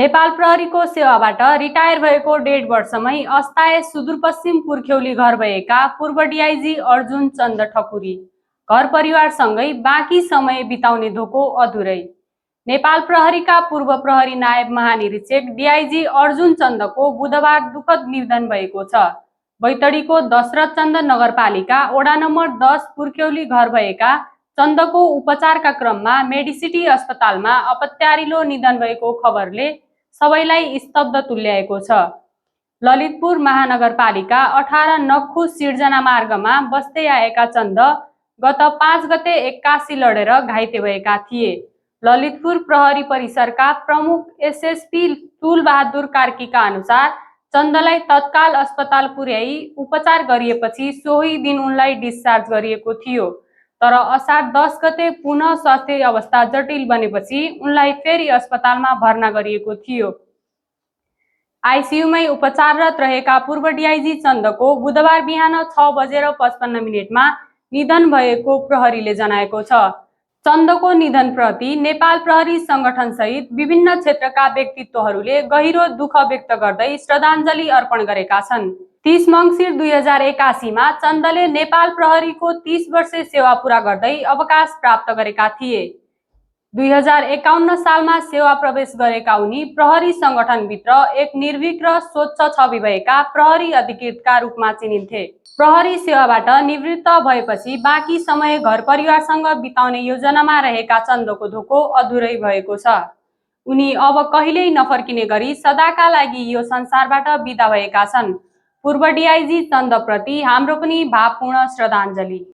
नेपाल प्रहरीको सेवाबाट रिटायर भएको 1.5 वर्षमै अस्थायी सुदूरपश्चिम पुर्ख्यौली घर भएका पूर्व डिआइजी अर्जुन चन्द ठकुरी घर परिवारसँगै बाँकी समय बिताउने धोको अधुरै। नेपाल प्रहरीका पूर्व प्रहरी नायब महानिरीक्षक डिआइजी अर्जुन चन्दको बुधबार दुःखद निधन भएको छ। बैतडीको दशरथ चन्द नगरपालिका वडा नम्बर 10 पुर्ख्यौली घर भएका चन्दको उपचारका क्रममा मेडिसिटी अस्पतालमा अपत्यारिलो निधन भएको खबरले सबैलाई स्तब्ध तुल्याएको छ। ललितपुर महानगरपालिका 18 नक्खु सिर्जना मार्गमा बस्दै आएका चन्द गत 5 गते 81 लडेर घाइते भएका थिए। ललितपुर प्रहरी परिसरका प्रमुख एसएसपी तुलबहादुर कार्कीका अनुसार चन्दलाई तत्काल अस्पताल पुर्याई उपचार गरिएपछि सोही दिन उनलाई डिस्चार्ज गरिएको थियो। तर असार 10 गते पुनः स्वास्थ्य अवस्था जटिल बनेपछि उनलाई फेरि अस्पतालमा भर्ना गरिएको थियो। आइसियुमै उपचाररत रहेका पूर्व डिआइजी चन्दको बुधबार बिहान 6:55 निधन भएको प्रहरीले जनाएको छ। चन्दको निधनप्रति नेपाल प्रहरी संगठन सहित विभिन्न क्षेत्रका व्यक्तित्वहरूले गहिरो दुःख व्यक्त गर्दै श्रद्धाञ्जली अर्पण गरेका छन्। 30 मङ्सिर 2081 मा चन्दले नेपाल प्रहरीको 30 वर्षे सेवा पूरा गर्दै अवकाश प्राप्त गरेका थिए। 2051 सालमा सेवा प्रवेश गरेका उनी प्रहरी संगठनभित्र एक निर्भीक र स्वच्छ छवि भएका प्रहरी अधिकृतका रूपमा चिनिन्थे। प्रहरी सेवाबाट निवृत्त भएपछि बाँकी समय घर परिवारसँग बिताउने योजनामा रहेका चन्दको धोको अधुरै भएको छ। उनी अब कहिल्यै नफर्किने गरी सदाका लागि यो संसारबाट बिदा भएका छन्। पूर्व डिआइजी चन्दप्रति हाम्रो पनि भावपूर्ण श्रद्धाञ्जली।